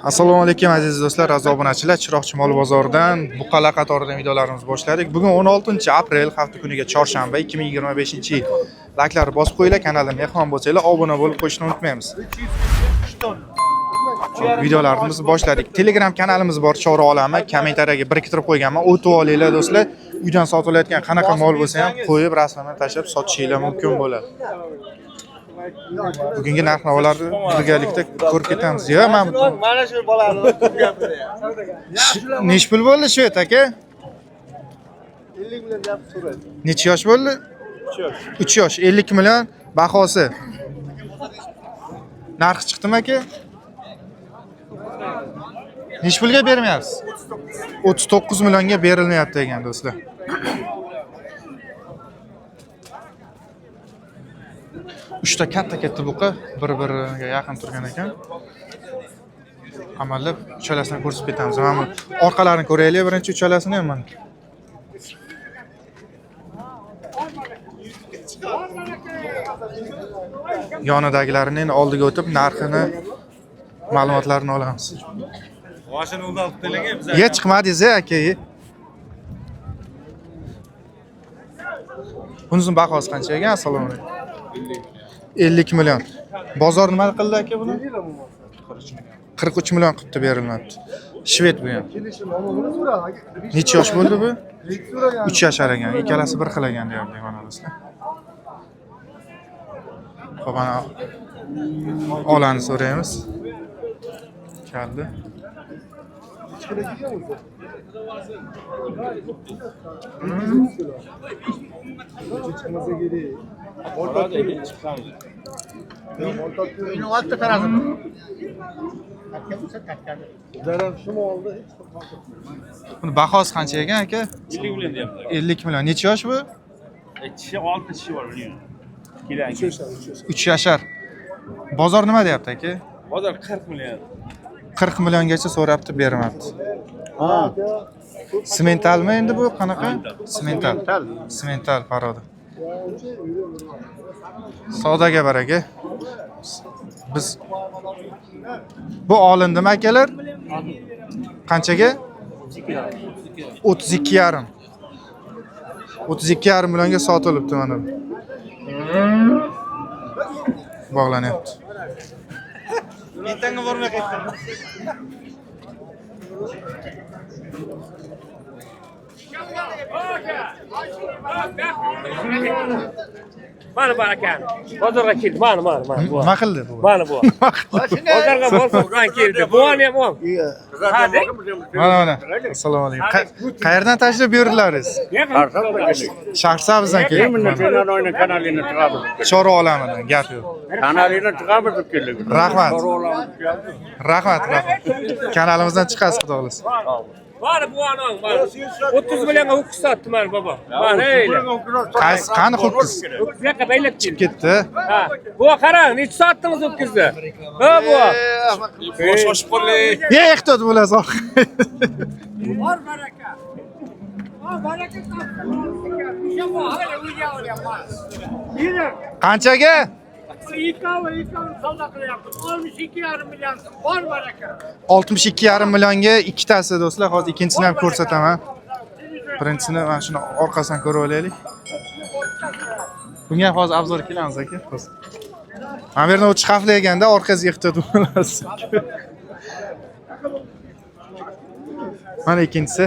Assalomu alaykum aziz do'stlar, aziz obunachilar. Chiroqchi mol bozoridan buqalar qatoridan videolarimizni boshladik. Bugun 16-aprel, hafta kuniga chorshanba, 2025-yil. Layklarni bosib qo'yinglar, kanalga mehmon bo'lsanglar, obuna bo'lib qo'yishni unutmaymiz. Videolarimizni boshladik. Telegram kanalimiz bor, Chorva olami. Kommentariyaga biriktirib qo'yganman. O'tib olinglar do'stlar. Uydan sotilayotgan qanaqa mol bo'lsa ham qo'yib, rasmini tashlab sotishinglar mumkin bo'ladi. Bugungi narx-navolarni birgalikda ko'rib ketamiz. Yo, mana bu Mana shu bolani Nechi pul bo'ldi shved aka? 50 million deb so'raydi. Necha yosh bo'ldi? 3 yosh. 3 yosh, 50 million bahosi. Narxi chiqdimi aka? Nechi pulga bermayapsiz? 39 millionga berilmayapti ekan do'stlar. Uchta katta-katta buqa bir-biriga yaqin turgan ekan. Amallab uchalasini ko'rsatib ketamiz. Mana bu orqalarini ko'raylik, birinchi uchalasini ham mana. Yonidagilarini endi oldiga o'tib narxini, ma'lumotlarini olamiz. Boshini undalib degan biz. Ye chiqmadingiz aka. Ye. Bunisini bahosi qancha ekan? Assalomu alaykum. 50 million. Bozor nima qildi aka buni? 43 million qilibdi, berilmabdi. Shved bu ham. Necha yosh bo'ldi bu? 3 yashar ekan. Ikkalasi bir xil ekan deyapti mana do'stlar. Xo'p, ana olani so'raymiz. Keldi. Buni bahosi qancha ekan aka? 50 million deyapti. 50 million. Necha yosh bu? Tishi 6 tishi bor buning. Keling. 3 yashar. Bozor nima deyapti aka? Bozor 40 million. 40 milliongacha so'rabdi, bermabdi. Sementalmi endi bu qanaqa? Semental. Semental paroda. Savdoga bar aka. Biz bu olindimi akalar? Qanchaga? 32,5. 32,5 millionga sotilibdi mana bu. Bog'lanyapti. Ertanga bormay qaytdim. Mana bu akam. Bozorga keldi. Mana mana mana bu. Nima qildi bu? Mana bu. Bozorga bozordan keldi. Bu ham on. Ha, de. Mana mana. Assalomu alaykum. Qayerdan tashrif buyurdilaringiz? Shahrisabzdan kelibdi. Kanalini chiqamiz. Chorva olamidan gap yo'q. Kanalini chiqamiz deb keldik. Rahmat. Rahmat, rahmat. Kanalimizdan chiqasiz xudo xohlasa. Mana bu on, mana. 30 millionga ho'kiz sotdi mana bobo. Mana ey. Qaysi qani ho'kiz? Ho'kiz yoqqa baylab keldi. Ketdi. Ha. Bu qarang, necha sotdingiz ho'kizni? Ha bu. Bosh oshib qoldi. Ye ehtiyot bo'lasiz. Bor baraka. Bor baraka topdi. Qanchaga? Ikkovi ikkovi savdo qilyapti. 62,5 million so'm. Bor baraka. 62,5 millionga ikkitasi do'stlar. Hozir ikkinchisini ham ko'rsataman. Birinchisini mana shuni orqasidan ko'rib olaylik. Bunga ham hozir obzor kelamiz aka. Hozir. Mana bu yerdan o'tish xavfli ekanda, orqangizga ehtiyot bo'lasiz. Mana ikkinchisi.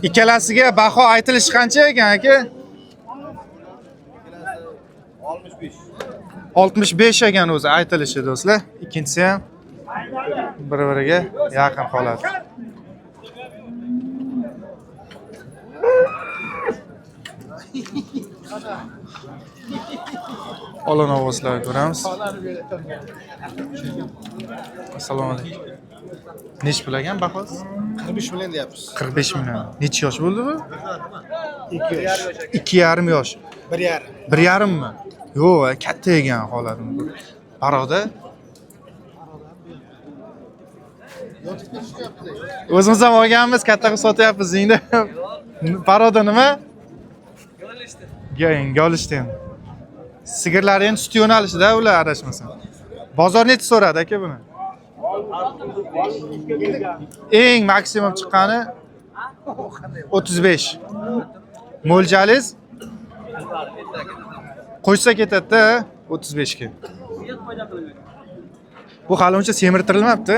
Ikkalasiga baho aytilishi qancha ekan aka? 65 ekan o'zi aytilishi do'stlar. Ikkinchisi ham bir-biriga yaqin holat. Olin ovozlarni ko'ramiz. Assalomu alaykum. Nechi pul ekan bahosi? 45 million deyapmiz. 45 million. Necha yosh bo'ldi bu? 2 yosh. 2,5 yosh. 1,5. 1,5 mi? Yo'q, katta ekan holatim. Paroda. O'zimiz ham olganmiz, katta qilib sotyapmiz endi. Paroda nima? Yangi olishdi endi. Sigirlar endi sut yo'nalishida ular adashmasam. Bozor necha so'radi aka buni? Eng maksimum chiqqani 35. Mo'ljalingiz qo'shsa ketadi-da 35 ga. Bu hali uncha semirtirilmabdi.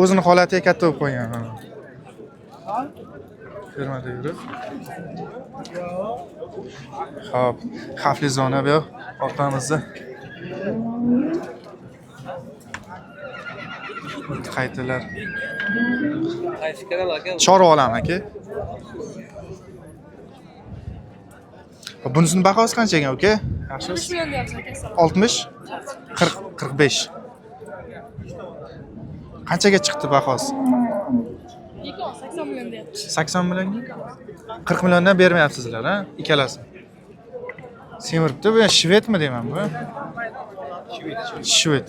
O'zini holatiga katta bo'lib qo'ygan. Fermada yurib. Xo'p, xavfli zona bu yoq orqamizda. Qaytalar. Qaysi kanal aka? Chorva olaman aka. Bunisini bahosi qancha ekan uka? Yaxshimisiz? 60 million deyapsiz aka. 60 40 45. Qanchaga chiqdi bahosi? 80 million deyapsiz. 80 millionga? 40 milliondan bermayapsizlar, ha? Ikkalasi. Semiribdi, bu shvedmi deyman bu? Shved.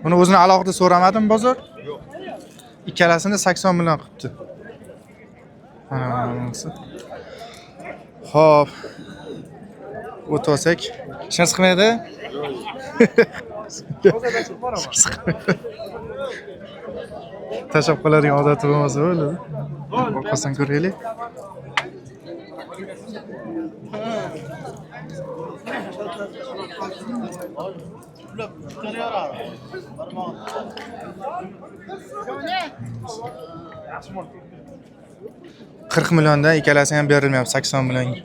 Buni o'zini alohida so'ramadim bozor? Yo'q. Ikkalasini 80 million qilibdi. Mana bunisi. Xo'p. O'tib olsak, hech narsa qilmaydi? Tashlab qoladigan odati bo'lmasa bo'ladi. Orqasidan ko'raylik. Qirq milliondan ikkalasi ham berilmayapti, 80 millionga.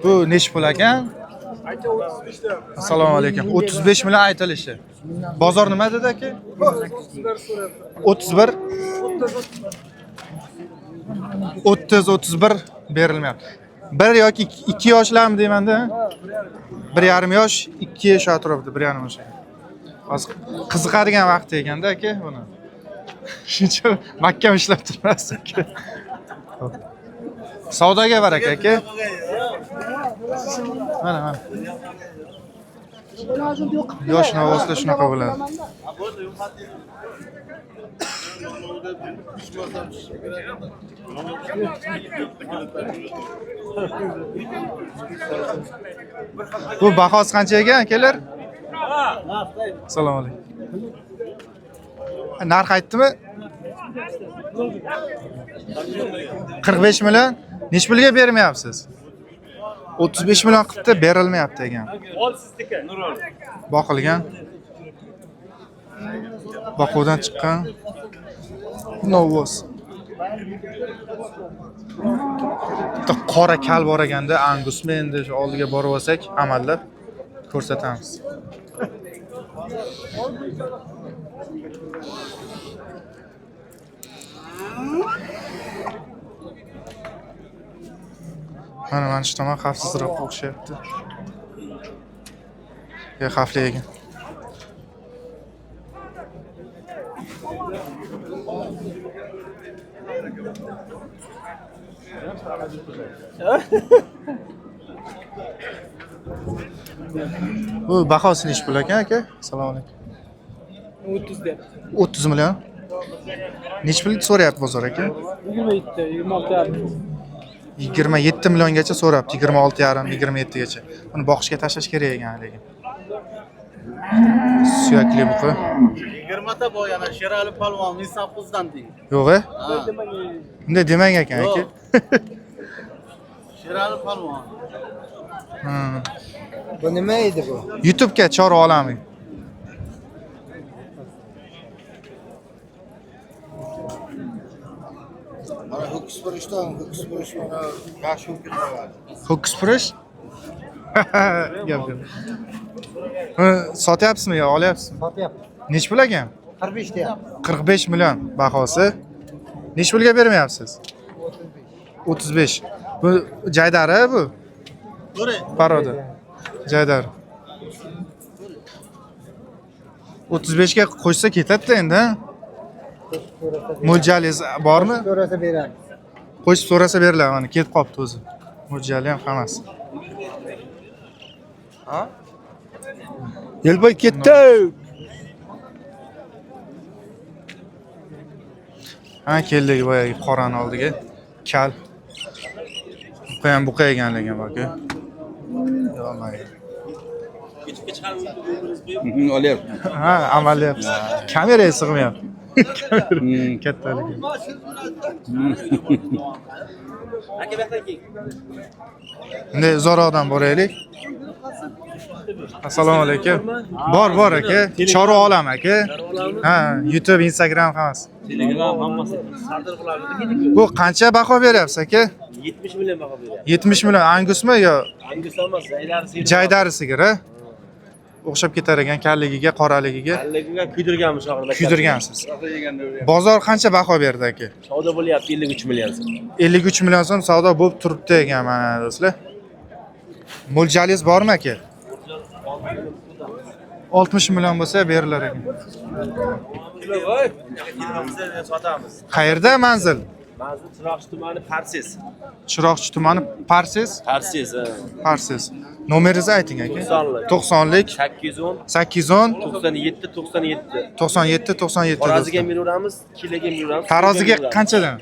Bu nechi pul ekan? Assalomu alaykum. 35 million aytilishi. Bozor nima dedi aka? 31 30 31 berilmayapti. 1 yoki 2 yoshlarmi deymanda? 1,5 yosh, 2 yosh atrofida 1,5 yosh. Hozir qiziqadigan vaqti ekanda aka buni. Shuncha mahkam ishlab turmas aka. Savdoga baraka aka. Mana mana. Yosh novvoslar shunaqa bo'ladi. Bu bahosi qancha ekan akalar? Assalomu alaykum. Narx aytdimi? 45 million. Nechi pulga bermayapsiz? 35 million qilibdi, berilmayapti ekan. Boqilgan. Boquvdan chiqqan novvos. Bitta qora kal bor ekanda, angusmi endi shu oldiga borib olsak, amallab ko'rsatamiz. Mana mana shu tomon xavfsizroq o'xshayapti. Yo, xavfli ekan. Bu bahosi nechi pul ekan aka? Assalomu alaykum. 30 deyapti. 30 million. Nechi pul so'rayapti bozor aka? 27, 26,5. 27 milliongacha so'rabdi, 26,5, 27 gacha. Uni boqishga tashlash kerak ekan lekin. Suyakli buqa. 20 ta boy yana Sherali polvon 1800dan deng. Yo'q, e? Bunday demang ekan aka. Sherali polvon. Bu nima edi bu? YouTube'ga chorva olamiz. Mana ho'kiz burishdan, ho'kiz burish mana yaxshi ho'kiz bo'ladi. Ho'kiz purish? Gap yo'q. Buni sotyapsizmi yo olyapsizmi? Sotyapti. Nechi pul ekan? 45 deyapti. 45 million bahosi. Nechi pulga bermayapsiz? 35. Bu jaydari bu. Paroda. Jaydari. 35 ga qo'shsa ketadi-da endi. Ha? Mo'ljalingiz bormi? So'rasa beramiz. Qo'shib so'rasa beriladi, mana ketib qolibdi o'zi. Mo'ljali ham hammasi. Elboy ketdi. Ha, keldik boyagi qorani oldiga. Kal. Buqa ham buqa ekan lekin aka. Yo'q, Olyapti. Ha, amalyapmiz. Kameraga sig'mayapti. Kamera kattaligi. Bunday uzoqroqdan boraylik. Assalomu alaykum. Bor, bor aka. Chorva olam aka. Ha, YouTube, Instagram hammasi. Telegram hammasi. Bu qancha baho beryapsiz aka? 70 million baho beryapti. 70 million angusmi yo Angus emas, jaydari sigir. jaydari sigir, ha? O'xshab ketar ekan kalligiga, qoraligiga. Kalligiga kuydirganmiz oxirida. Kuydirgansiz. Bozor qancha baho berdi aka? Savdo bo'lyapti 53 million so'm. 53 million so'm savdo bo'lib turibdi ekan mana do'stlar. Mo'ljalingiz bormi aka? 60 million bo'lsa berilar ekan. Sotamiz. Qayerda manzil? Manzil Chiroqchi tumani Parsiz. Chiroqchi tumani Parsiz, Parsiz. Parsiz. Nomeringizni ayting aka. 90lik. 90lik 810 810 97 97. 97 97. Taroziga do'stlar. meraveramiz, kiloga meraveramiz. Taroziga qanchadan?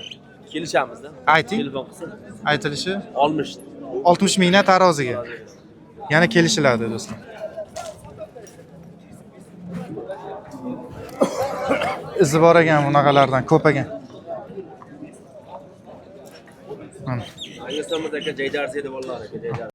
Kelishamiz-da. Ayting. Telefon qilsin. Aytilishi 60. 60 mingdan taroziga. Yana kelishiladi do'stlar. Izi bor ekan bunaqalardan ko'p ekan. Mana. Angus emas aka, jaydari edi vallahi aka, jaydari.